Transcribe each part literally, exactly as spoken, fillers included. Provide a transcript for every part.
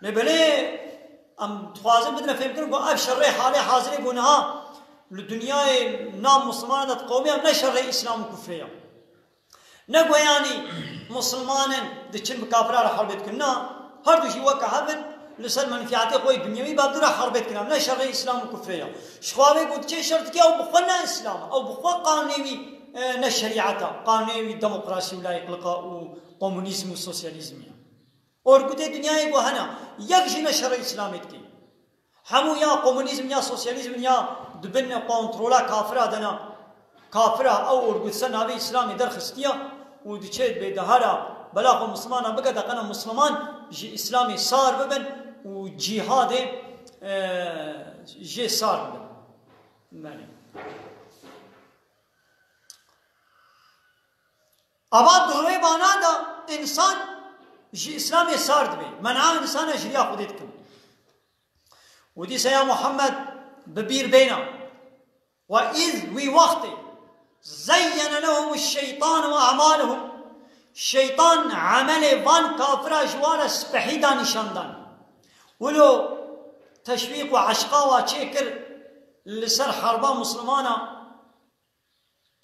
Lê belê em dixwazin bidine fêmkirin ku ev şerê halê hazirê ku niha li dinyayê nav Mislimanan de diqewime, em ne şerê Îslam û kufrê ye. Ne ku yanî Misliman in diçin bi kafira re herbê dikin. Na, her du jî weke hev in li ser menfîatê xwe yê dinyewî bi hev du re herbê dikin. Em ne şerê Îslam û kufrê ye. Ji xwe wê ku diçe şer dike ew bi xwe ne Îslam e. Ew bi xwe qanûnê wî, e, ne şerîet e. Qanûnê wî demokrasî û layîqliqa û komunîzm û sosyalîzm e. Orgutê dinyayê ku hene, yek jî ne şerê Îslamê dike. Hemû ya komunîzm ya sosyalîzm ya di bin kontrola kafira de ne. Kafira ew orgut ser navê Îslamê derxistiye û diçe dibê dehera bela xwe Mislimana bike, deqena Misliman ji Îslamê sar bibin û cîhadê, e, jê sar bibin. Belê. Ava di rêbana de însan ji Îslamê sar dibe. Mena însana ji riya Xwedê dikin. Û dîsa ya Muhammed bi bîr bêne. Ve îz wî wextê zeyyene lehum şeytan ve a'malehum. Şeytan emelê van kafira ji wan re spehî da nîşan dan. Wilo teşwîq û eşqa wa çêkir li ser herba Mislimana.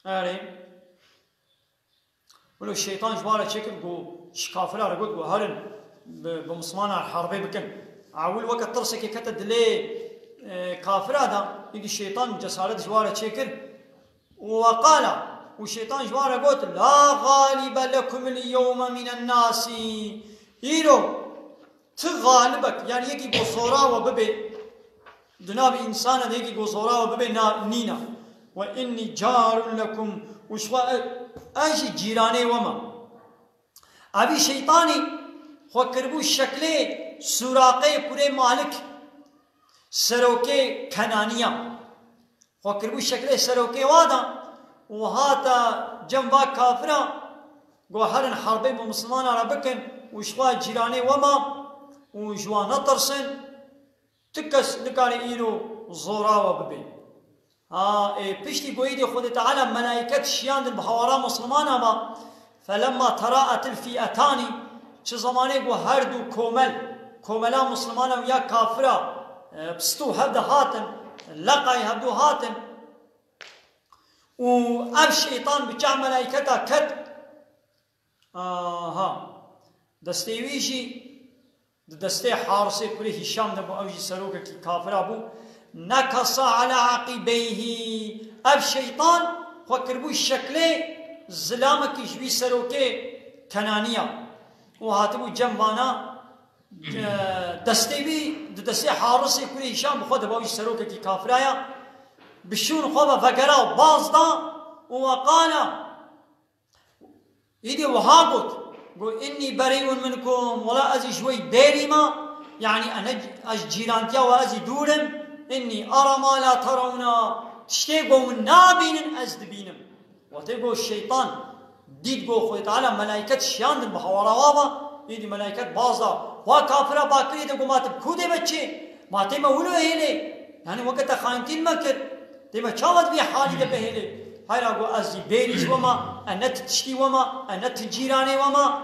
Erê. Wilo şeytan ji wan re çêkir, got, ji kafira re got, got, herin bi, bi Mislimanan herbê bikin. Ewil weke tirsekê kete dilê, e, kafira de, îdî şeytan cesaret ji wan re çêkir. Û ve qala, û şeytan ji wan re got, la galibe lekumul yewme minen nasi. Îro Ti galibek, yani yekî ku zora we bibe, di navê însana de yekî ku zora we bibe, na, nîna. Ve inni carun lekum, û ji xwe e-, ez jî cîranê we me. Evî şeytanî xwe kiribû şeklê Suraqê kurê Malik, serokê Kenaniya. Xwe kiribû şeklê serokê wa da û hata cem va kafira, got, herin herbê bi Mislimana re bikin û ji xwe cîranê we ma û ji wan netirsin, tu kes nikare îro zora we bibê. Ha, ê, piştî goyî dê Xwedê Teala melayket şiyandin bi hawara Mislimana ma, Felemma tera'etil fî'etanî, çi zemanê ku her du komel, komela Mislimana û ya kafira, e, bi stu hev de hatin, leqayê hevdu hatin, û ev şeytan bi çav melayketa ket, aha, destê wî jî di destê Harisê kurê Hîşam de bû, ew jî serokekî kafira bû. Nekesa ala aqîbeyhî. Ev şeytan xwe kiribû şeklê zilamekî ji wî serokê Kenaniya û hatibû cem vana, e, destê wî di destê Harisê kurê Hîşam bi xwe de bû, ew jî serokekî kafira ya. Bi şûn xwe ve vegera û baz da û we qala, Îdî wiha got, got, "Innî berî'un minkum, wela ez jî ji we bêrî me, yanî ene, ez cîrantiya we ez jî dûr im, innî ara ma la terawna, tiştê ku hûn nabînin ez dibînim." Wextê ku şeytan dît ku Xwedê Teala melayket şiyandin bi hawara wa ve, îdî melayket baz da, wa kafira bakirê de ku ma tu bi ku dê ve çê, ma tê me wilo hêlê, yanî weke te xayintî li me kir, tê me çawa di vî halî de bihêlê? Heyra got, ez jî bêrî ji we ma, e ne ti tiştî we ma, e ne ti cîranê we ma.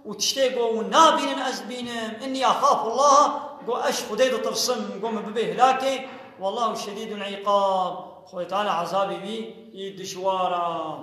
Û tiştê got, hûn nabînin ez dibînim. Innî exafullaha, got, ez ji Xwedê ditirsim, got, min bibê hilakê. Wallahu şedîdul îqab. Xwedê Teala ezabê wî yî dijwar a.